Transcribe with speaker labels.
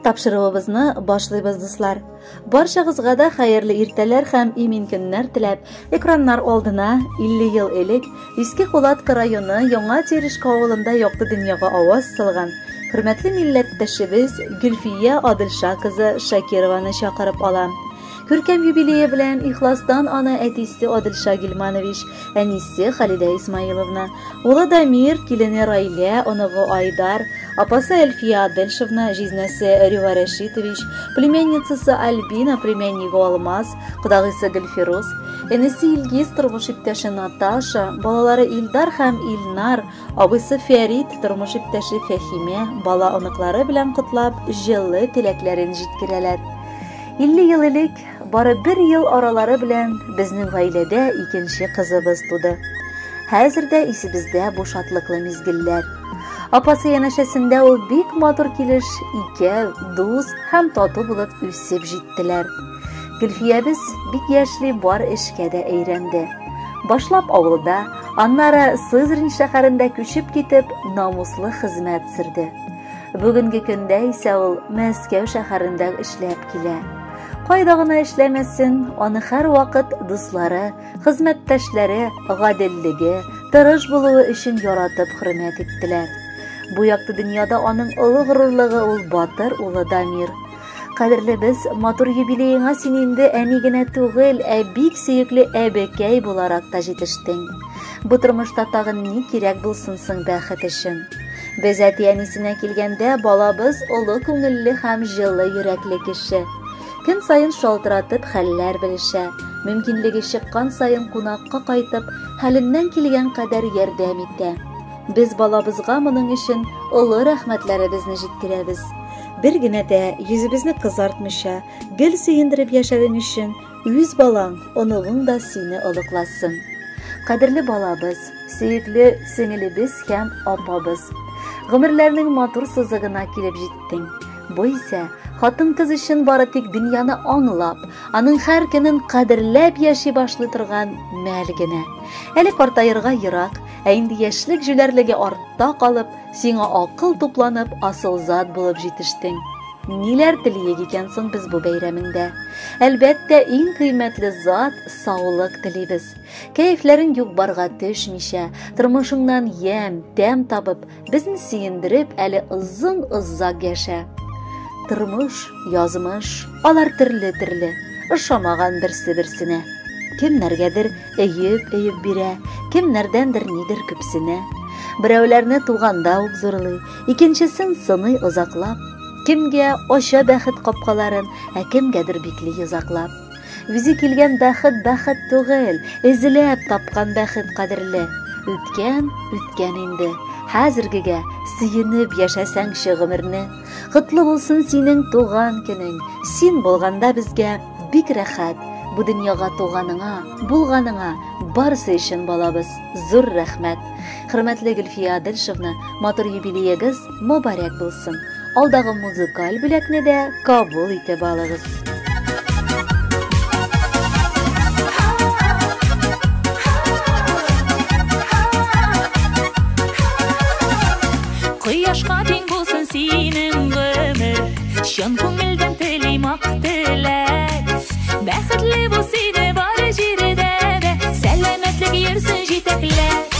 Speaker 1: Тапшыруыбызны башлыйбыз, дуслар. Барчагызга да хәерле иртәләр һәм имин көннәр теләп, экраннар алдына 50 ел элек Иске Кулатка районы Яңа Терешка авылында якты дөньяга аваз салган хөрмәтле милләттәшебез Гөлфия Адылша кызы Шакированы чакырып алам. Күркәм юбилее белән ихластан аны әтисе Адылша Гильманович, әнисе Халидә Исмаиловна, улы Дамир, килене Райлә, оныгы Айдар, апасы Әлфия Адельшевна, җизнәсе Рюва Рәшитович, племянницасы Альбина, племяннигы Алмаз, кодагыйсы Гөлфирус, энесе Илгиз, тормыш иптәше Наташа, балалары Илдар һәм Илнар, абыйсы Фәрит, тормыш иптәше Фәһимә, бала-оныклары белән котлап, җылы теләкләрен җиткерәләр. 50 ел элек, бары бер ел аралары белән безнең гаиләдә икенче кызыбыз туды. Хәзер дә исебездә бу шатлыклы мизгелләр. Апасы янәшәсендә ул бик матур килеш икәү, дус һәм тату булып үсеп җиттеләр. Гөлфиябез бик яшьли бар эшкә дә өйрәнде. Башлап авылда, аннары Сызрань шәһәрендә күчеп китеп, намуслы хезмәт сөрде. Бүгенге көндә исә ул Мәскәү шәһәрендә эшләп килә. Кайда гына эшләмәсен, аны һәрвакыт дуслары, хезмәттәшләре гаделлеге, тырыш булуы өчен яратып хөрмәт иттеләр. Бу якты дөньяда аның олы горурлыгы ул батыр улы Дамир. Кадерлебез, матур юбилееңа син инде әни генә түгел, ә бик сөекле әбекәй буларак та җитештең. Бу тормышта тагын ни кирәк булсын соң бәхет өчен? Без әти-әнисенә килгәндә, балабыз олы күңелле һәм җылы йөрәкле кеше. Көн саен шалтыратып хәлләр белешә, мөмкинлеге чыккан саен кунакка кайтып, хәленнән килгән кадәр ярдәм итә. Без балабызга моның өчен олы рәхмәтләребезне җиткерәбез. Бер генә дә йөзебезне кызартмыйча, гел сөендереп яшәвең өчен үз балаң, оныгың да сине олыкласын. Кадерле балабыз, сөекле сеңелебез һәм апабыз. Гомерләрнең матур сызыгына килеп җиттең. Бу исә хатын-кыз өчен бары тик дөньяны аңлап, аның һәр көнен кадерләп яши башлый торган мәл генә. Әле картаерга ерак, ә инде яшьлек җүләрлеге артта калып, Сиңа акыл тупланып, асыл зат булып җитештең. Ниләр телиек икән соң без бу бәйрәмеңдә? Әлбәттә, иң кыйммәтле зат саулык телибез. Кәефләрең юк-барга төшмичә, тормышыңнан ямь, тәм табып, безне сөендереп, әле озын-озак яшә. Тормыш, язмыш, алар төрле-төрле, ошамаган берсе-берсенә. Кемнәргәдер өеп-өеп бирә, кемнәрдәндер нидер күпсенә. Берәүләрне туганда ук зурлый, икенчесен сыный озаклап. Кемгә ача бәхет капкаларын, ә кемгәдер бикли йозаклап. Үзе килгән бәхет бәхет түгел, эзләп тапкан бәхет кадерле. Үткән, үткән инде. Хәзергегә сөенеп яшәсәңче гомерне. Котлы булсын синең туган көнең. Син булганда безгә бик рәхәт. Бу дөньяга туганыңа, булганыңа, барысы өчен балабыз, зур рәхмәт. Хөрмәтле Гөлфия Адельшевна, матур юбилеегыз мобарәк булсын. Алдагы музыкаль бүләкне дә кабул итеп алыгыз.
Speaker 2: Кояшка тиң булсын синең гомер, чын күңелдән телим ак теләк. Бәхетле бул сине бар җирдә дә, сәламәтлек йөрсен җитәкләп.